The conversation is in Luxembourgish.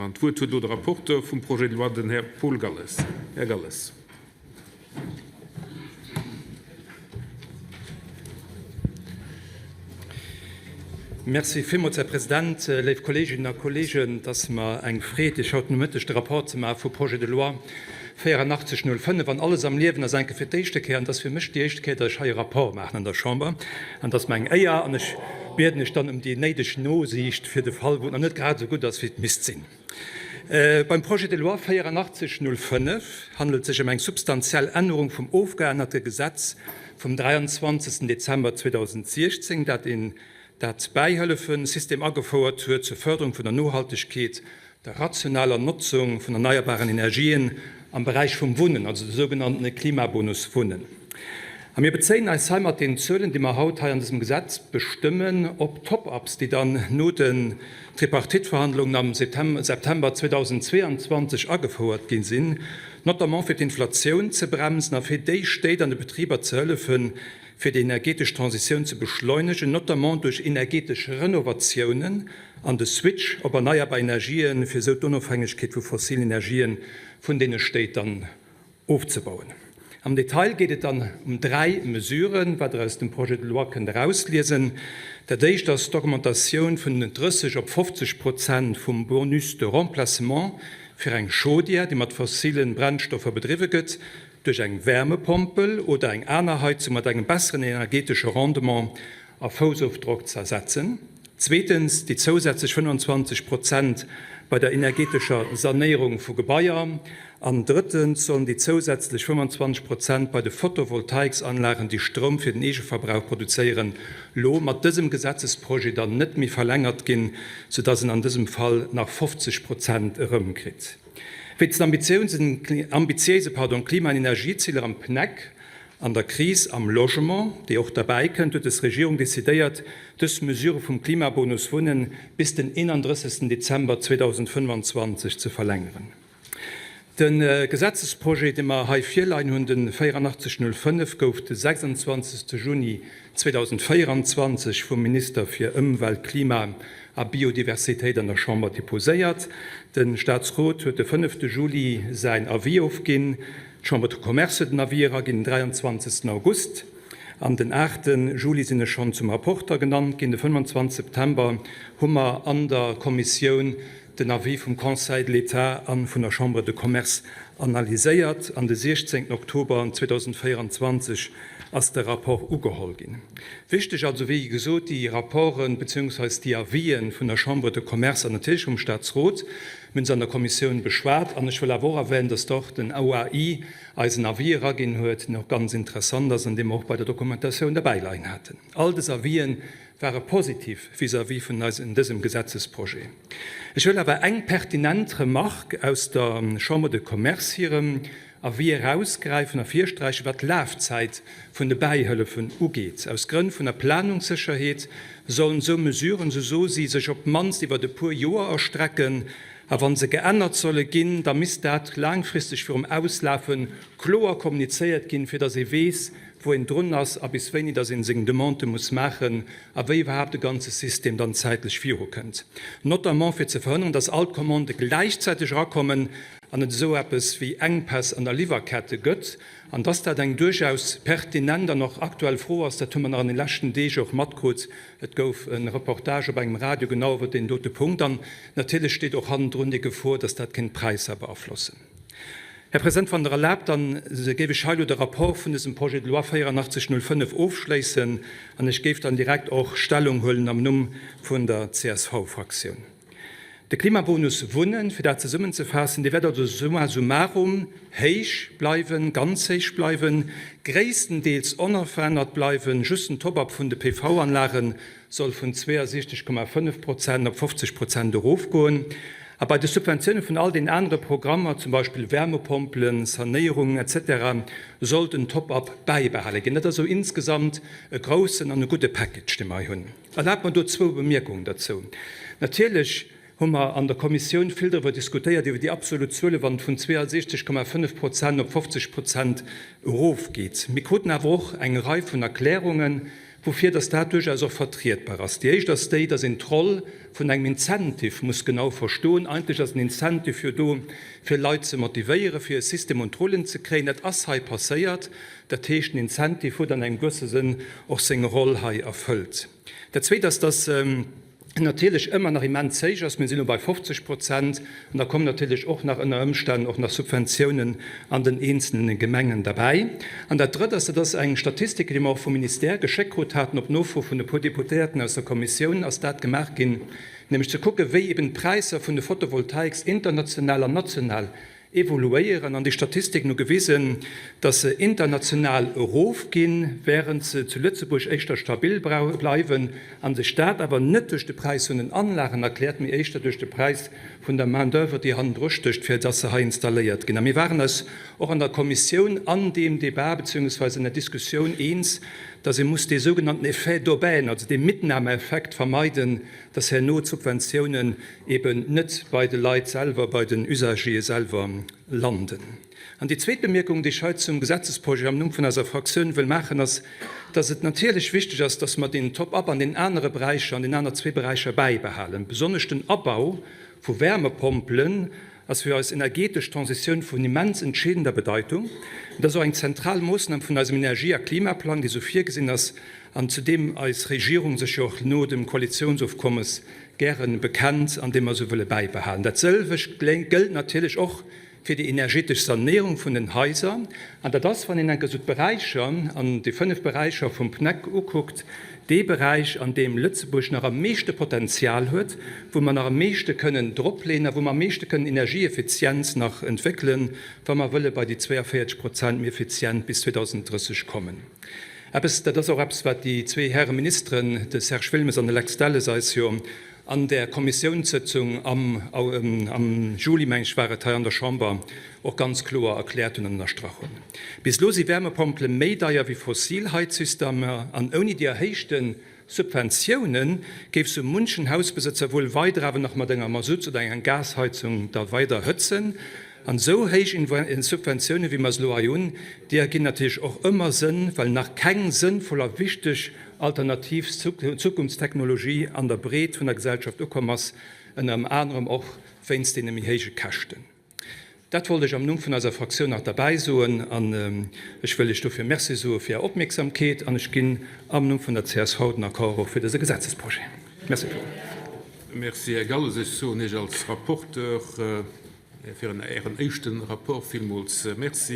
An d'Wuert huet elo de Rapporteur vum Projet de loi, den Här Paul Galles. Här Galles. Merci villmools, Här President. Léif Kolleeginnen a Kolleegen, et ass mer eng Freed, Iech haut Nomëtteg de Rapport ze maache vum Projet de loi 8405. An alles am Liewen ass enke fir d'éischte Kéier, an et ass fir mech déi éischte Kéier, datt ech hei e Rapport maachen an der Chamber. An et ass mer eng Éier an ech bieden Iech dann ëm déi néideg Nosiicht fir de Fall, wou et nach net grad esou gutt ass, wéi et misst sinn. Beim Projet de loi 8405 handelt et sech ëm eng substantiell Ännerung vum ofgeännerte Gesetz vum 23. Dezember 2016, dat een dat Bäihëllefesystem agefouert huet zur Förderung vun der Nohaltegkeet der rationaler Notzung vun erneierbaren Energien am Beräich vum Wunnen, also de sougenanntene Klimabonus Wunnen. A mir bezéien eis hei mat den Zuelen, déi mer haut hei an dësem Gesetz bestëmmen, op d'Top-ups, déi dann no den Tripartite-Verhandlungen am September 2022 agefouert gi sinn, notamment fir d'Inflatioun ze bremsen a fir déi Stéit an de Betriber ze hëllefen, fir déi energetesch Transitioun ze beschleunegen, notamment duerch energetesch Renovatiounen an de Switch op erneierbar Energien, fir esou d'Onofhängegkeet vu fossilen Energien vun deene Stéit dann ofzebauen. Am Detail geet et dann ëm dräi Mesuren, wat Der aus dem Projet de loi kënnt erausliesen. Dat éischt ass d'Augmentatioun vun 30 op 50 Prozent vum Bonus de remplacement fir eng Chaudière, déi mat fossile Brennstoffer bedriwwe gëtt, duerch eng Wärmepompel oder eng aner Heizung mat engem besseren energetesche Rendement a Foussofdrock z'ersetzen. Zweetens, déi zousätzlech 25 Prozent bei der energetescher Sanéierung vu Gebaier. An drëttens sollen déi zousätzlech 25 Prozent bei de Photovoltaiksanlagen, déi Stroum fir den Eegeverbrauch produzéieren, lo mat dësem Gesetzesprojet dann net méi verlängert ginn, soudass en an dësem Fall nach 50 Prozent erëmkritt. Wéinst den ambitiéise Klima an Energieziler am PNEC An der Kris am Logement, déi och derbäi kënnt, huet des Regierung decidéiert, dës Mesure vum Klimabonus Wunnen bis den 31. Dezember 2025 ze verlängeren. De Gesetzesprojet, dee mer hei virleien hunn, de 8405, gouf de 26. Juni 2024 vum Minister fir Ëmwelt, Klima a Biodiversitéit an der Chamber deposéiert. De Staatsrot huet de 5. Juli säin Avis ofginn. D'Chambre de Commerce huet en Avis eraginn den 23. August an den 8. Juli sinn ech schonn zum Rapporter genannt ginn. De 25. September hu mer an der Kommissioun den Avis vum Conseil de l'État a vun der Chambre de Commerce analyséiert an de 16. Oktober 2024 ass de Rapport ugeholl ginn. Wichteg also, wéi gesot, déi Rapporten beziehungsweise déi Avisen vun der Chambre de Commerce an natierlech vum Statsrot. Mir hunn se an der Kommissioun beschwat an ech wëll awer och erwänen, dass och den OAI eis en Avis eraginn huet, deen och ganz interessant ass an dee mer och bei der Dokumentatioun derbäi leien haten. All dës Avisen ware positiv vis-à-vis vun eisem dësem Gesetzesprojet. Ech wëll awer eng pertinent Remarque aus der Chambre de Commerce hirem Avis erausgräifen a virsträichen, wat d'Lafzäit vun de Bäihëllefen ugeet. Aus Grënn vun der Planungssécherheet sollen esou Mesuren, sou so si, sech op d'mannst iwwert e puer Joer erstrecken. A wa se geännert solle ginn, da misst dat laangfristeg virum Auslafe kloer kommunizéiert ginn, fir datt ee weess, wou een drun ass a bis wéini datt een seng Demandë muss maachen a wéi iwwerhaapt de ganze System dann zäitlech virukënnt. Notamment fir ze verhënneren, datt all d'Commandë gläichzäiteg erakommen an et esou eppes wéi Enkpäss an der Liwwerkette gëtt. An dass dat eng duerchaus pertinent an och aktuell Fro ass, dat hu mer nach an de leschten Deeg och matkrut. Et gouf e Reportage op engem Radio genau iwwer deen dote Punkt. An natierlech steet och hannendrun déi Gefor, dass dat kéint d'Präisser beaflossen. Här President, wann Der erlaabt, da géif ech hei elo de Rapport vun dësem Projet de loi 8405 ofschléissen an ech géif dann direkt och Stellung huelen am Numm vun der CSV-Fraktioun. De Klimabonus Wunnen, fir dat zesummenzefaassen, dee wäert also summa summarum héich bleiwen, ganz héich bleiwen, gréisstendeels onerverännert bleiwen. Just den Top-up vun de PV-Anlage soll vun 62,5 Prozent op 50 Prozent erofgoen. A bei de Subventioune vun all den anere Programmer, zum Beispill Wärmepompelen, Sanéierungen etc., soll den Top-up bäibehale ginn. Dat ass esou insgesamt e groussen an e gudde Package, dee mer hei hunn. Erlaabt mer do zwou Bemierkungen derzou. Natierlech hu mer an der Kommissioun vill driwwer diskutéiert, iwwer déi absolut Zuelen, wann et vun 62,5 Prozent op 50 Prozent erofgeet. Mir kruten awer och eng Rei vun Erklärungen. woufir dass dat duerchaus och vertrietbar ass. Déi éischt ass déi, dass een d'Roll vun engem Incentive muss genau verstoen. Eigentlech ass en Incentive jo do, fir Leit ze motivéieren, fir e System un d'Rullen ze kréien. Dat ass hei passéiert. Dat heescht, den Incentive huet an engem gewësse Sënn och seng Roll hei erfëllt. Dat Zweet ass, dass en natierlech ëmmer nach immens héich ass. Mir sinn elo bei 50 Prozent an da kommen natierlech och nach ënner Ëmstänn och nach Subventiounen an den eenzelne Gemengen derbäi. An dat Drëtt ass, dat ass eng Statistik, déi mer och vum Ministère geschéckt krut haten op Nofro vun e puer Deputéierten aus der Kommissioun ass dat gemaach ginn, nämlech ze kucken, wéi eben d'Präisser vun de Photovoltaiks international an national evoluéieren an déi Statistiken hu gewisen, datt se international erofginn, wärend se zu Lëtzebuerg éischter stabil bleiwen a sech dat awer net duerch de Präis vun den Anlagen erkläert, mee éischter duerch de Präis vun der Main d'oeuvre, déi hannendru stécht, fir datt se hei installéiert ginn. A mir waren eis och an der Kommissioun an deem Débat beziehungsweise an der Diskussioun eens, datt ee muss dee sougenannten Effet d'aubaine, also dee Mitnahmeeffekt vermeiden, dass herno d'Subventiounen eben net bei de Leit selwer, bei den Usagere selwer landen. An déi zweet Bemierkung, déi ech hei zum Gesetzesprojet am Numm vun eiser Fraktioun wëll maachen, ass, dass et natierlech wichteg ass, dass mer deen Top-up an den anere Beräicher, an den aner zwee Beräicher bäibehalen. Besonnesch den Abau vu Wärmepompelen ass fir eis energetesch Transitioun vun immens entscheedender Bedeitung. Et ass och eng zentral Moossnam vun eisem Energie a Klimaplang, dee sou virgesinn ass an zu deem eis Regierung sech jo och no dem Koalitionsofkommes gäre bekennt an dee mer esou wëlle bäibehalen. Dat sëlwecht gëllt natierlech och fir déi energetesch Sanéierung vun den Haiser. An dat ass, wann een enke sou d'Beräicher an déi 5 Beräicher vum PNEC ukuckt, dee Beräich, an deem Lëtzebuerg nach am meeschte Potenzial huet, wou mer nach am meeschte kënnen dropleeën a wou mer am meeschte kënnen Energieeffizienz nach entwéckelen, wa mer wëlle bei déi 42 Prozent méi effizient bis 2030 kommen. Eppes, dat ass och eppes, wat déi zwee Häre Ministeren, de Serge Wilmes an de Lex Delles, eis jo an där Kommissiounssëtzung am Juli, meng ech war et, hei an der Chamber och ganz kloer erkläert hunn an ënnerstrach hunn. Bis elo si Wärmepompele méi deier wéi fossil Heizsystemer an ouni déi erhéichte Subventioune géif sou munchen Hausbesëtzer wuel weider awer nach mat enger Masutts oder enger Gasheizung da weider hëtzen. An esou héich Subventioune wéi mer se elo hei hunn, déi erginn natierlech och ëmmer Sënn, well nach keng sënnvoll a wichteg alternativ Zukunftstechnologie an der Breet vun der Gesellschaft ukomm ass, ënner anerem och wéinst deene méi héije Käschten. Dat wollt ech am Numm vun eiser Fraktioun nach derbäi soen an ech wëll lech dofir Merci soe fir Är Opmierksamkeet an ech ginn am Numm vun der csv den Accord och fir dëse Gesetzesprojet. Merci villmools. Merci, Här Galles. Ech soen Iech als Rapporteur fir Ären éischte Rapport villmools Merci.